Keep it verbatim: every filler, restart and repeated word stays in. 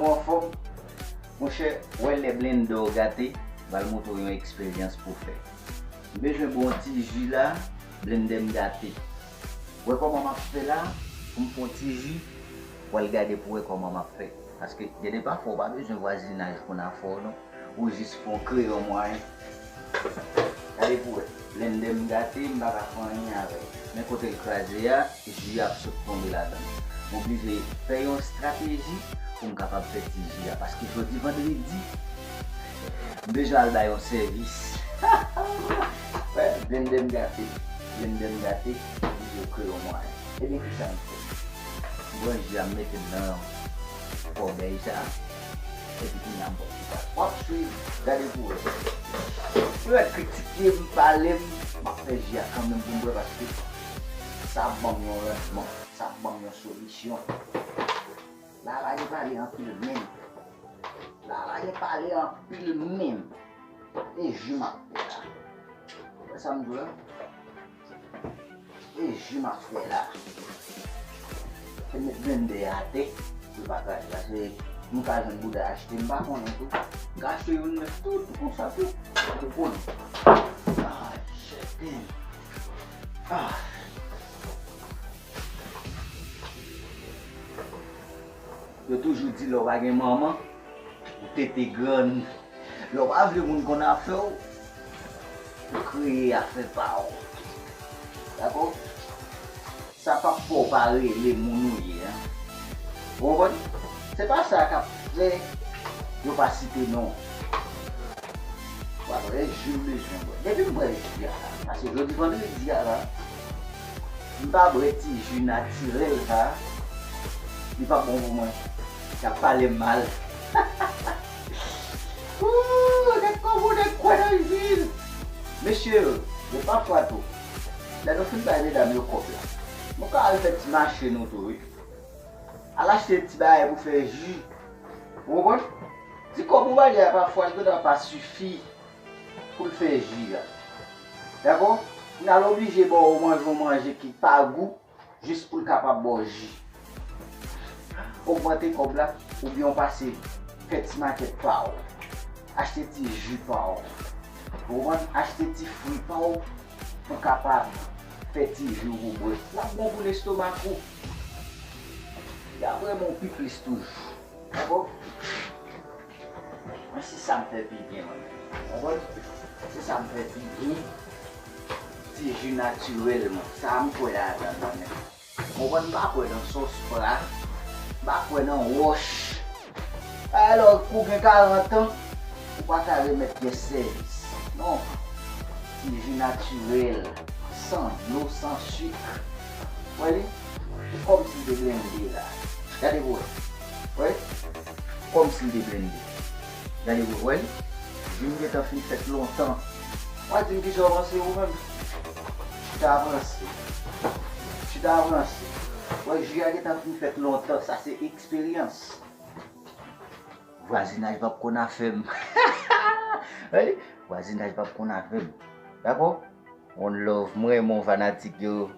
Ou anfòm? Monchè, wè lè blendè w gate, m pral montre w yon eksperyans pou w fè. M bezwen ba w yon ti ji la, blendè m gate. Wè kòman m ap fè la, pou m fè yon ti ji, w al gade pou w wè kòman m ap fè. Paske gen de pafwa w pa bezwen vwazinaj konn afè w non. Ou jis fè yon kreyon mwayen. Gade pou wè. Blendè m gate, m pa ka fè anyen avè l. Men kote l kraze a, ji a ap sot tonbe ladan l. M oblije fè yon estrateji pou m kapab fè ti ji a. Paske jodi vandredi, m bezwen al bay yon sèvis. Wè, blendè m gate. Blendè m gate, m oblije kreyon mwayen. Ebyen, kisa m fè? M pran ji a, m mete l nan kòbèy sa. Epi kounye a, m pran ti pat. W ap swiv, gade pou wè. Ou wè kritike m, pale m, m ap fè ji a kanmenm pou m bwè paske sa ap ban m yon randman, sa ap ban m yon solisyon. Lala gen pale anpil menm. Lala gen pale anpil menm. E ji m ap fè la. Wè sa m di w la? E ji m ap fè la. Se met blendè a atè pou l pa kraze. Paske m ka jwenn bouda achte, m pa konnen tou. M ka achte youn nèf tou, tou konsa tou. Ou konnen. Ah, chèten. Ah. Yo toujou di lè w pa gen manman, ou tete grann. Lè w pa vle moun konn afè w, ou kreye afè pa w. Dakò? Sa p ap fè w pa rele moun ou ye a. Ou konprann? Se pa sa k ap fè yo pa site non w. Ou pa konnen ji m bezwen bwè. Depi m bwè ji a la, paske jodi vandredi a la, m pa bwè ti ji natirèl sa, li p ap bon pou mwen. Y ap pale m mal. Ooh, gad kòman w nèk kwè nan ji. Mesye, yo pa fwa tou. Lè nou fin bay medam yo kòb la, nou ka al fè ti mache nou tou, wi. Al achte ti bagay pou fè ji. Ou konprann? Ti kòb ou ba li a pafwa li gentan pa sifi pou l fè ji a. Dakò? N al oblije ba w manje yon manje ki pa gou jis pou l kapab ba w ji. Ogmante kòb la, oubyen w pase fè ti makèt pa w. Achte ti ji pa w. Ou konprann? Achte ti fwi pa w pou w kapab fè ti ji w pou bwè. L ap bon pou lestomak ou. Li ap renmen w pi plis toujou. Dakò? Mwen se sa m fè pi byen mwen menm. Konprann? Se sa m fè pi byen. Ti ji natirèl mwen. Sa a m kwè ladan l mwen menm. Konprann? M pa kwè nan sòs pra. M pa kwè nan wòch. Alò, kou gen karant an, ou pa ka remèt pyès sèvis. Non. Ti ji natirèl, san dlo, san sik. Wè li? Se kòmsi l te blende la. Gade pou wè. Wè? Kòmsi l te blende. Gade pou wè li? Ji m gentan fin fèt lontan. W a di m kisa w panse ou menm? Chita ranse. Chita ranse. Wè, ji a gentan fin fèt lontan. Sa se eksperyans. Vwazinaj p ap konn afè m. Wi, vwazinaj p ap konn afè m. Dakò? One love, mwen renmen w fanatik yo.